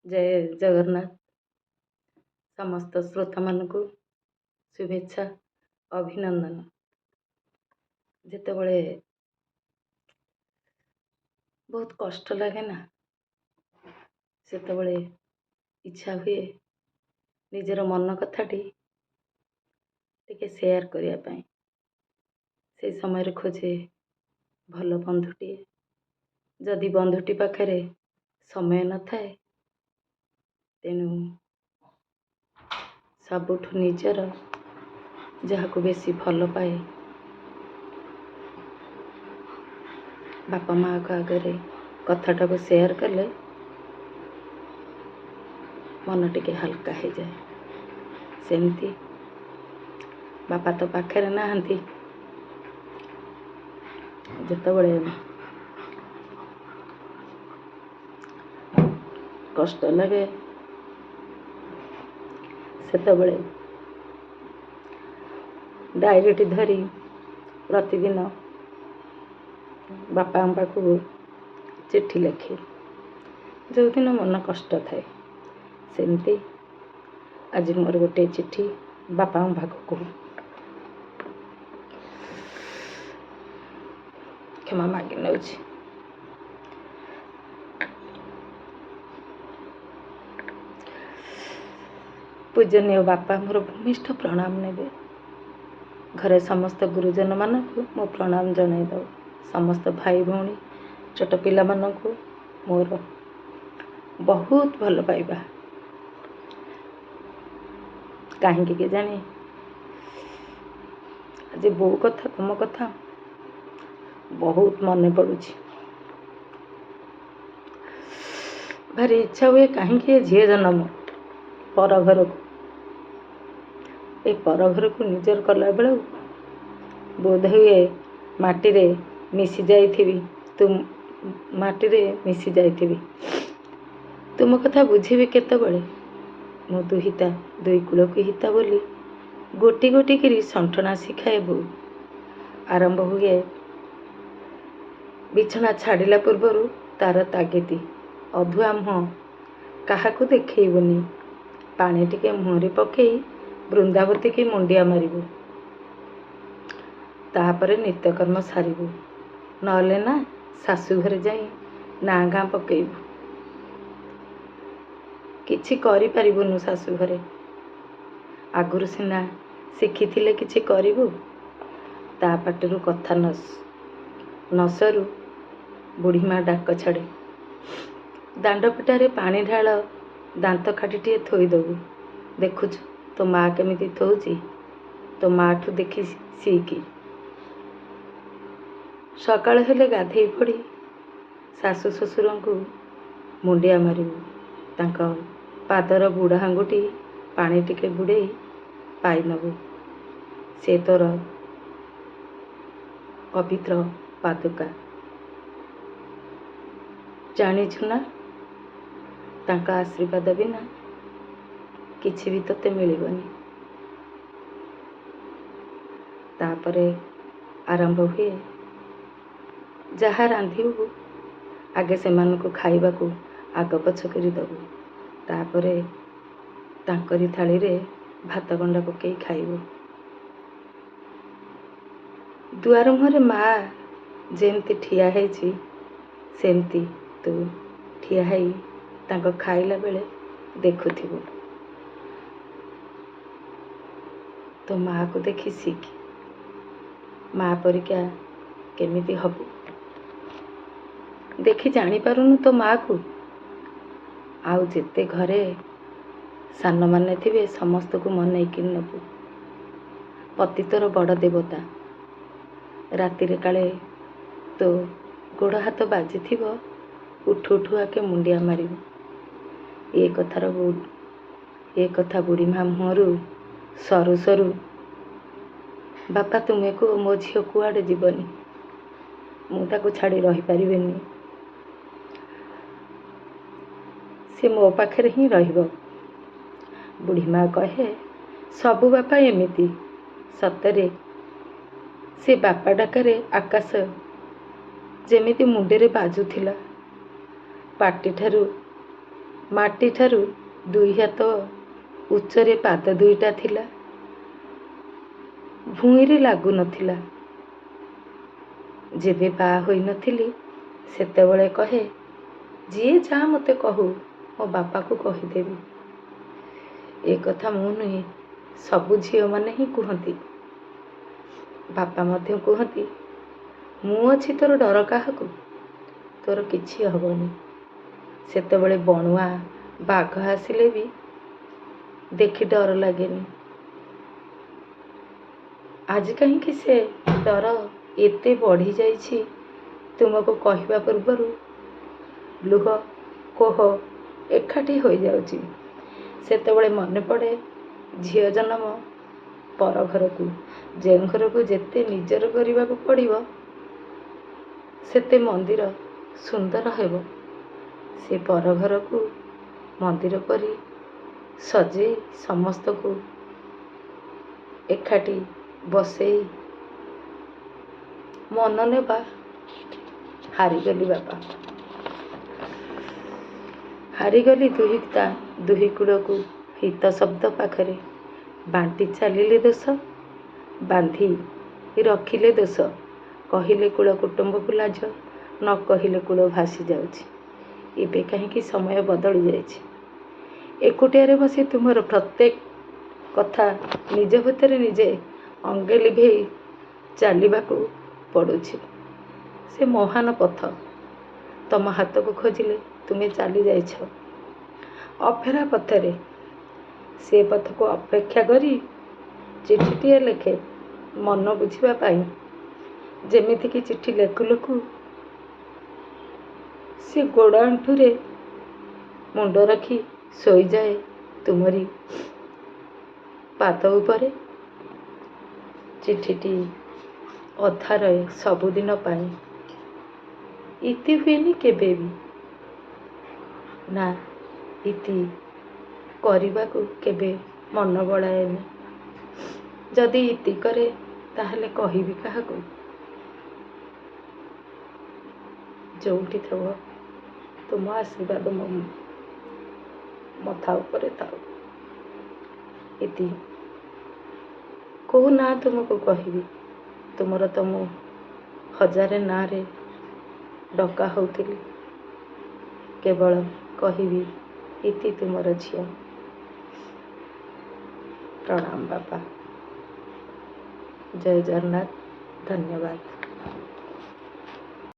ଜୟ ଜଗନ୍ନାଥ। ସମସ୍ତ ଶ୍ରୋତାମାନଙ୍କୁ ଶୁଭେଚ୍ଛା, ଅଭିନନ୍ଦନ। ଯେତେବେଳେ ବହୁତ କଷ୍ଟ ଲାଗେ ନା, ସେତେବେଳେ ଇଚ୍ଛା ହୁଏ ନିଜର ମନ କଥାଟି ଟିକେ ସେୟାର କରିବା ପାଇଁ। ସେଇ ସମୟରେ ଖୋଜେ ଭଲ ବନ୍ଧୁଟିଏ। ଯଦି ବନ୍ଧୁଟି ପାଖରେ ସମୟ ନଥାଏ, ତେଣୁ ସବୁଠୁ ନିଜର ଯାହାକୁ ବେଶୀ ଭଲ ପାଏ, ବାପା ମାଆଙ୍କ ଆଗରେ କଥାଟାକୁ ସେୟାର କଲେ ମନ ଟିକେ ହାଲକା ହେଇଯାଏ। ସେମିତି ବାପା ତ ପାଖରେ ନାହାନ୍ତି। ଯେତେବେଳେ କଷ୍ଟ ଲାଗେ, ସେତେବେଳେ ଡାଏରୀଟି ଧରି ପ୍ରତିଦିନ ବାପାଙ୍କ ପାଖକୁ ଚିଠି ଲେଖେ, ଯେଉଁଦିନ ମନ କଷ୍ଟ ଥାଏ। ସେମିତି ଆଜି ମୋର ଗୋଟିଏ ଚିଠି ବାପାଙ୍କ ପାଖକୁ। କ୍ଷମା ମାଗି ନେଉଛି। ପୂଜନୀୟ ବାପା, ମୋର ଭୂମିଷ୍ଠ ପ୍ରଣାମ ନେବେ। ଘରେ ସମସ୍ତ ଗୁରୁଜନମାନଙ୍କୁ ମୋ ପ୍ରଣାମ ଜଣାଇ ଦେବ। ସମସ୍ତ ଭାଇ ଭଉଣୀ, ଛୋଟ ପିଲାମାନଙ୍କୁ ମୋର ବହୁତ ଭଲ ପାଇବା। କାହିଁକି କେଜାଣି ଆଜି ବୋଉ କଥା, ତୁମ କଥା ବହୁତ ମନେ ପଡ଼ୁଛି। ଭାରି ଇଚ୍ଛା ହୁଏ କାହିଁକି ଏ ଝିଅ ଜନ୍ମ, ପର ଘରକୁ, ଏ ପର ଘରକୁ ନିଜର କଲାବେଳକୁ ବୋଧ ହୁଏ ମାଟିରେ ମିଶି ଯାଇଥିବି। ତୁ ମାଟିରେ ମିଶି ଯାଇଥିବି, ତୁମ କଥା ବୁଝିବି କେତେବେଳେ? ମୋ ଦୁହିତା ଦୁଇ କୂଳକୁ ହିତା ବୋଲି ଗୋଟି ଗୋଟି କରି ସଣ୍ଠଣା ଶିଖାଏ ବୋଉ। ଆରମ୍ଭ ହୁଏ ବିଛଣା ଛାଡ଼ିଲା ପୂର୍ବରୁ ତାର ତାଗିତି, ଅଧୁଆ ମୁହଁ କାହାକୁ ଦେଖେଇବୁନି, ପାଣି ଟିକେ ମୁହଁରେ ପକେଇ ବୃନ୍ଦାବତୀକି ମୁଣ୍ଡିଆ ମାରିବୁ, ତାପରେ ନିତ୍ୟକର୍ମ ସାରିବୁ, ନହେଲେ ନା ଶାଶୁ ଘରେ ଯାଇ ନାଁ ଗାଁ ପକେଇବୁ, କିଛି କରିପାରିବୁନୁ ଶାଶୁଘରେ। ଆଗରୁ ସିନା ଶିଖିଥିଲେ କିଛି କରିବୁ। ତା ପାଟିରୁ କଥା ନ ସରୁ ବୁଢ଼ୀମା ଡାକ ଛାଡ଼େ, ଦାଣ୍ଡ ପିଟାରେ ପାଣି ଢାଳ ଦାନ୍ତ କାଠିଟିଏ ଥୋଇଦେବୁ, ଦେଖୁଛୁ ତୋ ମା କେମିତି ଥୋଉଛି, ତୋ ମାଠୁ ଦେଖି ଶିଖି। ସକାଳ ହେଲେ ଗାଧେଇ ପଡ଼ି ଶାଶୁ ଶ୍ୱଶୁରଙ୍କୁ ମୁଣ୍ଡିଆ ମାରିବୁ, ତାଙ୍କ ପାଦର ବୁଢ଼ା ଆଙ୍ଗୁଠି ପାଣି ଟିକେ ବୁଡ଼େଇ ପାଇ ନେବୁ, ସେ ତୋର ପବିତ୍ର ପାଦୁକା। ଜାଣିଛୁ ନା, ତାଙ୍କ ଆଶୀର୍ବାଦ ବିନା କିଛି ବି ତୋତେ ମିଳିବନି। ତାପରେ ଆରମ୍ଭ ହୁଏ, ଯାହା ରାନ୍ଧିବୁ ଆଗେ ସେମାନଙ୍କୁ ଖାଇବାକୁ ଆଗ ପଛ କରି ଦେବୁ, ତାପରେ ତାଙ୍କରି ଥାଳିରେ ଭାତ ଗଣ୍ଡା ପକେଇ ଖାଇବୁ। ଦୁଆର ମୁହଁରେ ମା ଯେମିତି ଠିଆ ହେଇଛି, ସେମିତି ତୁ ଠିଆ ହେଇ ତାଙ୍କ ଖାଇଲା ବେଳେ ଦେଖୁଥିବୁ। ତୋ ମାଆକୁ ଦେଖି ଶିଖ, ମା ପରିକା କେମିତି ହବୁ। ଦେଖି ଜାଣିପାରୁନୁ ତୋ ମାଆକୁ? ଆଉ ଯେତେ ଘରେ ସାନମାନେ ଥିବେ, ସମସ୍ତଙ୍କୁ ମନେଇକି ନେବୁ। ପତି ତୋର ବଡ଼ ଦେବତା। ରାତିରେ କାଳେ ତୋ ଗୋଡ଼ ହାତ ବାଜିଥିବ, ଉଠୁ ଉଠୁ ଆଗେ ମୁଣ୍ଡିଆ ମାରିବୁ। ଏ କଥାର ଏ କଥା ବୁଢ଼ୀମା ମୁହଁରୁ ସରୁ ସରୁ, ବାପା ତୁମେ କୁହ, ମୋ ଝିଅ କୁଆଡ଼େ ଯିବନି, ମୁଁ ତାକୁ ଛାଡ଼ି ରହିପାରିବିନି, ସେ ମୋ ପାଖରେ ହିଁ ରହିବ। ବୁଢ଼ୀମା କହେ, ସବୁ ବାପା ଏମିତି। ସତରେ ସେ ବାପା ଡାକରେ ଆକାଶ ଯେମିତି ମୁଣ୍ଡରେ ବାଜୁଥିଲା। ପାଟିଠାରୁ ମାଟିଠାରୁ 2 ହାତ ଉଚ୍ଚରେ ପାଦ ଦୁଇଟା ଥିଲା, ଭୂଇଁରେ ଲାଗୁନଥିଲା। ଯେବେ ବାହା ହୋଇନଥିଲି ସେତେବେଳେ କହେ, ଯିଏ ଯାହା ମୋତେ କହୁ ମୋ ବାପାକୁ କହିଦେବି। ଏ କଥା ମୁଁ ନୁହେଁ, ସବୁ ଝିଅମାନେ ହିଁ କୁହନ୍ତି। ବାପା ମଧ୍ୟ କୁହନ୍ତି, ମୁଁ ଅଛି, ତୋର ଡର କାହାକୁ, ତୋର କିଛି ହେବନି। ସେତେବେଳେ ବଣୁଆ ବାଘ ଆସିଲେ ବି ଦେଖି ଡର ଲାଗେନି। ଆଜି କାହିଁକି ସେ ଡର ଏତେ ବଢ଼ିଯାଇଛି, ତୁମକୁ କହିବା ପୂର୍ବରୁ ଲୁହ କୋହ ଏକାଠି ହୋଇଯାଉଛି। ସେତେବେଳେ ମନେ ପଡ଼େ ଝିଅ ଜନ୍ମ ପର ଘରକୁ, ଯେଉଁ ଘରକୁ ଯେତେ ନିଜର କରିବାକୁ ପଡ଼ିବ ସେତେ ମନ୍ଦିର ସୁନ୍ଦର ହେବ। ସେ ପର ଘରକୁ ମନ୍ଦିର ପରି ସଜେଇ ସମସ୍ତଙ୍କୁ ଏକାଠି ବସେଇ ମନ ନେବା। ହାରିଗଲି ବାପା, ହାରିଗଲି ଦୁହିତା ଦୁହି କୂଳକୁ ହିତ ଶବ୍ଦ ପାଖରେ। ବାଣ୍ଟି ଚାଲିଲେ ଦୋଷ, ବାନ୍ଧି ରଖିଲେ ଦୋଷ। କହିଲେ କୂଳ କୁଟୁମ୍ବକୁ ଲାଜ, ନ କହିଲେ କୂଳ ଭାସି ଯାଉଛି। ଏବେ କାହିଁକି ସମୟ ବଦଳି ଯାଇଛି। ଏକୁଟିଆରେ ବସି ତୁମର ପ୍ରତ୍ୟେକ କଥା ନିଜ ଭିତରେ ନିଜେ ଅଙ୍ଗେ ଲିଭେଇ ଚାଲିବାକୁ ପଡ଼ୁଛି। ସେ ମହାନ ପଥ ତମ ହାତକୁ ଖୋଜିଲେ ତୁମେ ଚାଲି ଯାଇଛ ଅଫେରା ପଥରେ। ସେ ପଥକୁ ଅପେକ୍ଷା କରି ଚିଠିଟିଏ ଲେଖେ ମନ ବୁଝିବା ପାଇଁ। ଯେମିତିକି ଚିଠି ଲେଖୁ ଲେଖୁ ସେ ଗୋଡ଼ ଆଣ୍ଠୁରେ ମୁଣ୍ଡ ରଖି ଶୋଇଯାଏ ତୁମରି ପାଦ ଉପରେ। ଚିଠିଟି ଅଧା ରହେ ସବୁଦିନ ପାଇଁ, ଇତି ହୁଏନି କେବେ ବି। ନା, ଇତି କରିବାକୁ କେବେ ମନ ବଳାଏନି। ଯଦି ଇତି କରେ ତାହେଲେ କହିବି କାହାକୁ? ଯୋଉଠି ଥିବ ତୁମ ଆଶୀର୍ବାଦ ମୋ ମଥା ଉପରେ ଥାଉ। ଇତି। କୋଉ ନାଁ ତୁମକୁ କହିବି? ତୁମର ତ ମୁଁ ହଜାରେ ନାଁରେ ଡକା ହେଉଥିଲି। କେବଳ କହିବି ଇତି ତୁମର ଝିଅ। ପ୍ରଣାମ ବାପା। ଜୟ ଜଗନ୍ନାଥ। ଧନ୍ୟବାଦ।